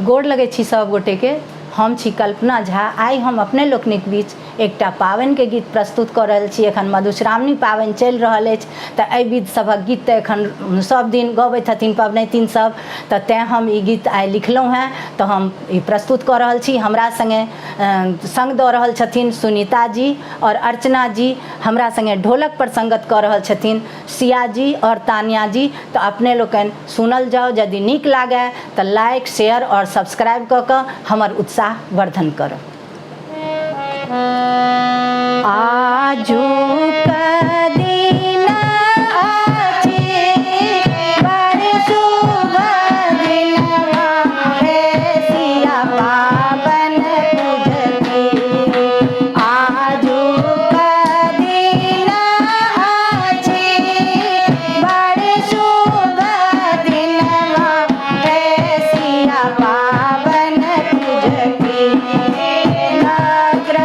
गोर लगै छी सब गोटेके। हम छी कल्पना झा। आइ हम अपने लोकनिक बीच एकटा पाबनिके गीत प्रस्तुत कऽ रहल छी। एखन मधुश्रावणी पाबनि चलि रहल अछि, तऽ एहि विध सभक गीत तऽ एखन सब दिन गबैत हथिन पबनैतिन सब, तऽ तैँ हम ई गीत आइ लिखलहुँ हेँ, तऽ हम ई प्रस्तुत कऽ रहल छी। हमरा सङ्गे सङ्ग दऽ रहल छथिन सुनीता जी आओर अर्चना जी। हमरा सङ्गे ढोलक पर सङ्गत कऽ रहल छथिन सिया जी आओर तानिया जी। तऽ अपने लोकनि सुनल जाउ, यदि नीक लागय तऽ लाइक, शेयर आओर सब्सक्राइब कऽ कऽ हमर उत्साह वर्धन करब। आजुक दिन अछि बड़ शुभ दिनवा हे सिया पावन पूजती। आजुक दिन अछि बड़ शुभ दिनवा हे सिया पावन पूजती। नगर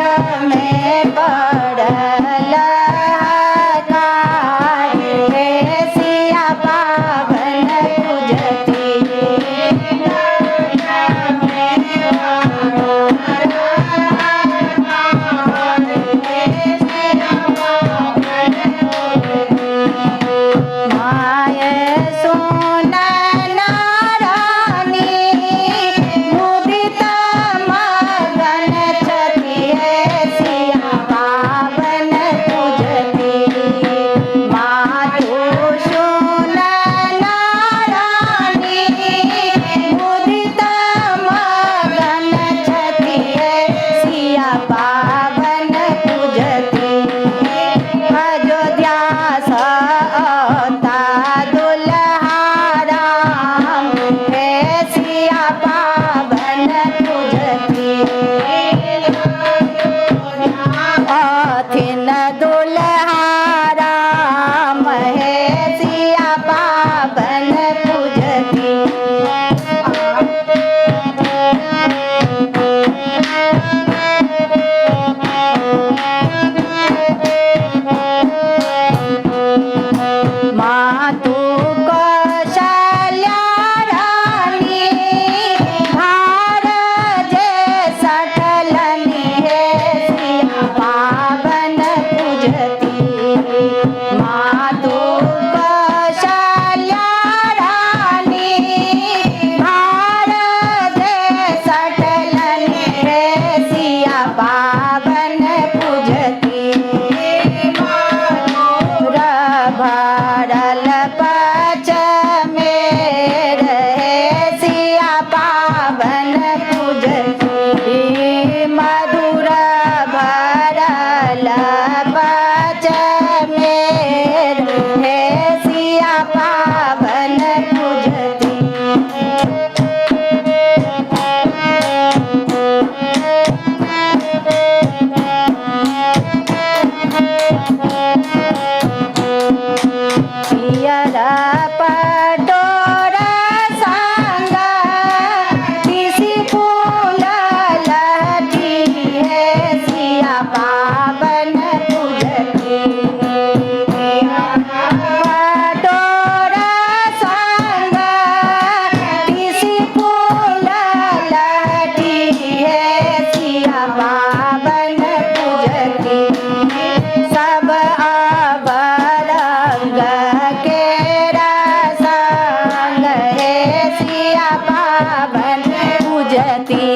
में पड़ल हाहाकार हे सिया पावन पूजती। माय सोना नारानी मुदित मगन छथि हे सिया पावन पूजती। मातु सुन नारानी मुदित मगन छथि हे सिया पावन पूजती। अयोध्या सँ दुल्हा राम हे सिया पावन पूजती। अथिन दुल्हा राम हे सिया पावन पूजती। मातु कौशल्या रानी भार जे सटलनि हे सिया पावन पूजती। मातु कौशल्या रानी भार जे सटलनि हे सिया पावन पूजती। भरल पच मेर हे सिया पावन पूजती। मधुर भरल पच मेर हे सिया पावन पूजती। पियर पटोर संग तीसी फूल लहठी हे सिया पावन पूजती। पटोर संग तीसी फूल लहठी हे सिया पावन पूजती। सब अबरंग के रसंग हे सिया पावन पूजती।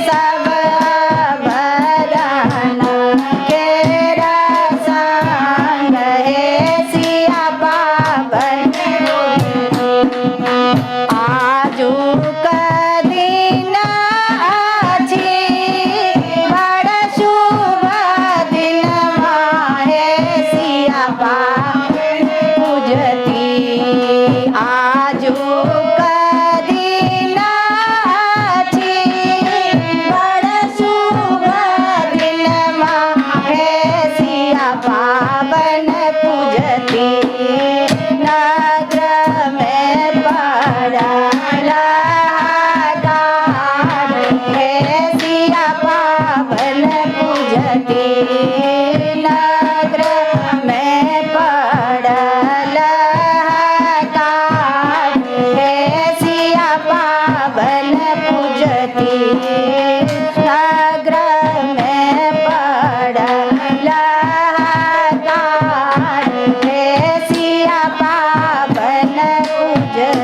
सब अबरंग के रसंग हे सिया पावन। आजुक दिन अछि बड़ शुभ दिनवा हे सिया पावन पूजती। आजुक दिन अछि बड़ शुभ दिनवा हे सिया पावन पूजती। नगर में पड़ल पावन पूजती, अग्र में पड़ल हाहाकार, हे सिया पावन पूजती।